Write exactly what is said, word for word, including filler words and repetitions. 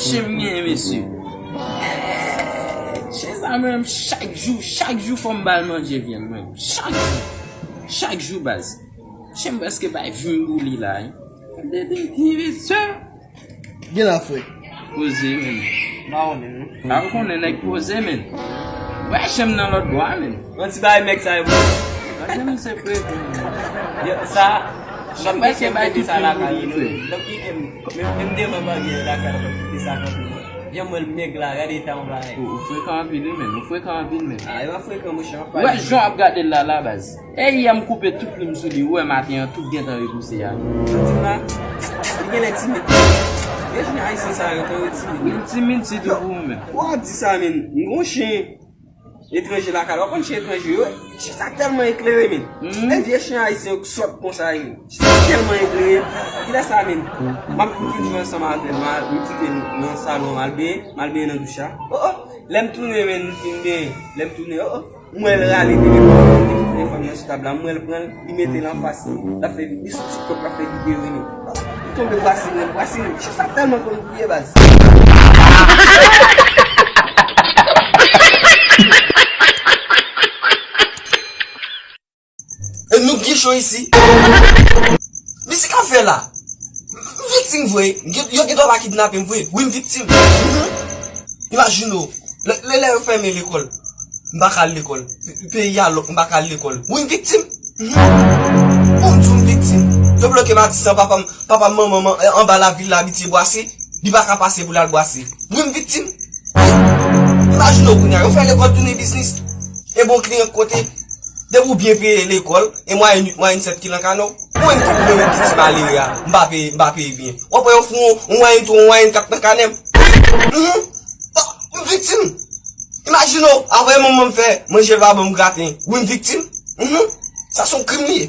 Chen m genyen, mesye. Chen sa menm, chak jou, chak jou fò m ba l manje vyann, mwen. Chak jou. Chak jou, baz. Chen m prèske bay vin pou li la, wi. Gade de ki, mesye. Gen la, frè. Poze, men. Ba ou menm, non? A, ou konnen nèg poze, men. Wè, chen m nan lòt bò a, men. Yon ti bagay mèg sa yo. Gade misye frekan. Yo, sa, m ap kite m kite sa lakay li, non. M ap kite m, menm, menm devan baryè lakay la, m ap kite sa kanpe, non. Jan m wè l mèg la, gade eta yon bagay. Ou, ou frekan anpil, wi, men. Ou frekan anpil, men. A, e pa frekan, monchè, m ap pale. Wè, jan w ap gade l la, la, baz. E yè m koupe tout plim sou li, ou wè maten an tout gentan repouse a. Sa di m la, li genlè timid. Vye chen ayisyen sa yo, tan yo timid. Li timid sitou pou ou menm. W ap di sa, men. M gon chen etranje lakay la, w konn chen etranje yo, chen sa tèlman eklere, men. Mhm. E vye chen ayisyen yo k sòt konsa, men. Chen sa tèlman eklere. Kilè sa, men? M ap, m fin jwe ansanm avè l, m a, m kite l nan salon, m al benyen, m al benyen nan douch la. O, o, lè m tounen, men, m fin benyen. Lè m tounen, o, o. M wè l rale telefòn, li kite telefòn nan sou tab la, m wè l pran l, li mete l anfas li, l ap fè vi-, li sou TikTok, l ap fè videyo, wi. Li tonbe bwase mwen, bwase mwen. Chen sa tèlman konn kriye, baz. E nou gen cho isi. Mizik ap fè la. M viktim vre. Yo, yo gen dwa pa kidnape m vre. Wi, m viktim. Mhm. Imajine w. Lè, lè, lè yo fèmen lekòl, m pa ka al lekòl. Peyi a lòk, m pa ka al lekòl. Wi, m viktim. Mhm. Pou m di w m viktim. Yo bloke m a dis an, papa m, papa m, manman m, eh, anba lavil la abitye bwase. Li pa ka pase pou l al bwase. Wi, m viktim. Wi. Imajine w kounye a, yo fè lekòl tounen biznis. E bon kliyan k kote. Depi w byen peye lekòl, e mwayèn uit, mwayèn sèt ki nan kanè w. Mwen menm tou, mwen menm piti malere a, m pa peye, m pa peye byen. W ap wè yo fè yon, yon mwayèn twa, yon mwayèn kat nan kanè m. Mhm. Oh, m viktim. Imajine w, apre manman m fè manje l pa ban m graten. Wi, m viktim. Mhm. Sa se yon krim li ye.